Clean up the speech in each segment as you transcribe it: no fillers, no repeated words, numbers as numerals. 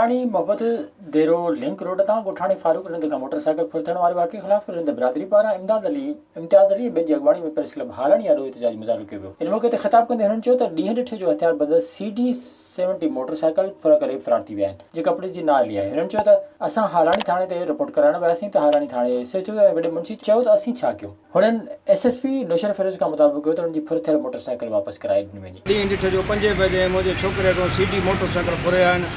هالاڻي محبت ديرو link road تان ڳوٺاڻي فاروق رند کان موٽر سائيڪل ڦر ٿيڻ واري واقعي خلاف رند برادري پاران امداد علي امتياز علي ۽ ٻين جي اڳواڻي ۾ پريس ڪلب هالاڻي آڏو احتجاجي مظاهرو ڪيو ويو. ان موقعي تي خطاب ڪندي هنن چيو ته ڏينهن ڏٺي جو هٿياربند C D seventy motor cycle ڦر ڪري فرار ٿي ويا آهن جيڪا پوليس جي نااهلي آهي. هنن چيو ته اسان هالاڻي ٿاڻي تي رپورٽ ڪرائڻ وياسين ته هالاڻي ٿاڻي جي ايس ايڇ او ۽ وڏي منشي چيو ته اسين ڇا ڪيون. هنن ايس ايس پي نوشهروفيروز کان مطالبو ڪيو ته انهن جي ڦر ٿيل موٽر سائيڪل واپس ڪرائي ڏني وڃي. ڏينهن ڏٺي جو پنجين بجي منهنجي ڇوڪري کان سي ڊي موٽر سائيڪل ڦري آيا آهن.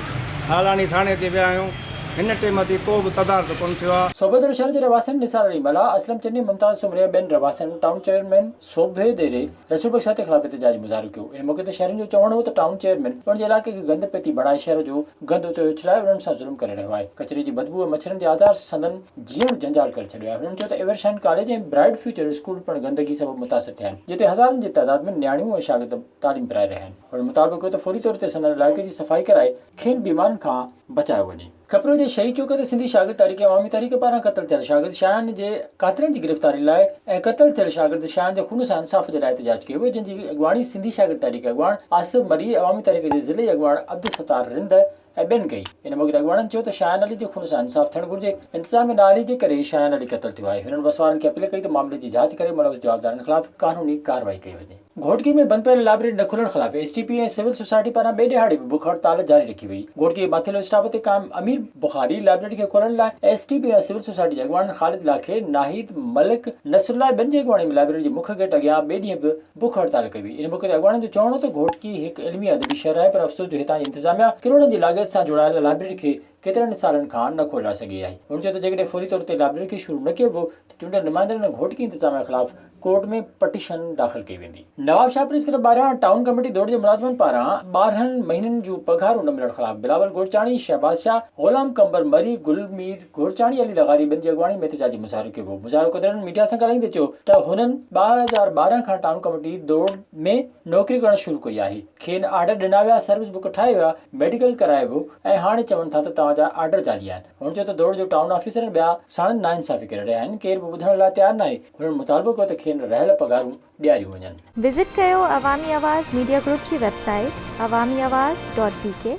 هالاڻي ٿاڻي تي ويا آهيون. هن ٽيم تي ڪو به تدارڪ ڪونه ٿيو آهي. صوبيدر شهر جي رهواسين نثار علي ملاح، اسلم چني، ممتاز سومري ۽ ٻين رهواسين ٽائون چيئرمين سوڀي ديري رسول بخش سهتي خلاف احتجاجي مظاهرو ڪيو. ان موقعي تي شهرين جو چوڻ هو ته ٽائون چيئرمين پنهنجي علائقي کي گند پيتي بڻائي شهر جو گند اتي اڇلائي انهن سان ظلم ڪري رهيو آهي. ڪچري جي بدبوء ۽ مڇرن جي آزار سندن جيئڻ جنجال ڪري ڇڏيو آهي. هنن چيو ته ايورشائن ڪاليج ۽ برائيٽ فيوچر اسڪول پڻ گندگي سبب متاثر ٿيا آهن جتي هزارن جي تعداد ۾ نياڻيون ۽ شاگرد تعليم پرائي رهيا آهن. هنن مطالبو ڪيو ته فوري طور تي سندن علائقي جي صفائي ڪرائي کين بيمارين کان بچايو وڃي. کپرو جي شهيد چوڪ تي سنڌي شاگرد تحريڪ عوامي تحريڪ پاران قتل ٿيل شاگرد شايان جي قاتلن جي گرفتاري لاء ۽ قتل ٿيل شاگرد شايان جي خون سان انصاف جي لاء احتجاج ڪيو ويو جنهن جي اڳواڻي سنڌي شاگرد تحريڪ اڳواڻ آصف مري، عوامي تحريڪ جي ضلعي اڳواڻ عبدالستار رند ۽ ٻين ڪئي. ان موقعي تي اڳواڻن چيو ته شايان علي جي خون سان انصاف ٿيڻ گهرجي، انتظامي نااهلي جي ڪري شايان علي قتل ٿيو آهي. هنن وس وارن کي اپيل ڪئي ته معاملي جي جاچ ڪري ملوث جوابدارن خلاف قانوني ڪارروائي ڪئي وڃي. گهوٽڪي ۾ بند پيل لائبريري نه کلڻ خلاف S T P ۽ civil society پاران ٻئي ڏهاڙي به بک هڙتال جاري رکي وئي. گهوٽڪي جي ماٿيلو اسٽاپ تي قائم امير بخاري لائبريري کي کولڻ لاء S T P ۽ civil society جي اڳواڻن خالد لاکي، ناهيد ملڪ، نصرالله ۽ ٻين جي اڳواڻي ۾ لائبريري جي مک گيٽ اڳيان ٻئي ڏينهن به بک هڙتال ڪئي وئي. ان موقعي تي اڳواڻن جو چوڻ هو ته گهوٽڪي هڪ علمي ۽ ادبي شهر آهي پر افسوس جو هتان جي انتظاميا ڪروڙن جي لاڳت سان جوڙايل لائبريري کي ڪيترن سالن کان نه کولرائي سگهي آهي. هن چيو ته جيڪڏهن فوري طور تي لائبريري کي شروع نه ڪيو ويو ته چونڊيل نمائندن ۽ گهوٽڪي انتظاميا خلاف ڪورٽ ۾ پٽيشن داخل ڪئي ويندي. نوابشاهه پريس ڪلب ٻاهران ٽائون ڪميٽي دوڙ جي ملازمن پاران 12 مهينن جون پگهارون نه ملڻ خلاف بلاول گورچاڻي، شهباز شاهه، غلام قمبر مري، گل مير گورچاڻي، علي لغاري ٻين جي اڳواڻي ۾ احتجاجي مظاهرو ڪيو ويو. مظاهرو ڪندڙن ميڊيا سان ڳالهائيندي چيو ته هنن 2012 کان ٽائون ڪميٽي دوڙ ۾ نوڪري ڪرڻ شروع ڪئي آهي، کين آرڊر ڏنا ويا، سروس بڪ ٺاهي ويا، ميڊيڪل ڪرايو ويو ۽ هاڻي چون ٿا ته توهان جا آرڊر جعلي آهن. هن چيو ته دوڙ جو ٽائون آفيسر ۽ ٻيا ساڻن ناانصافي ڪري رهيا آهن، ڪير به ٻڌڻ لاء تيار ناهي، هنن مطالبو ڪيو ته کين رهيل پگهارون ڏياريون وڃن. وزٽ ڪيو عوامي آواز ميڊيا گروپ جي website Awami Awaz dot B K.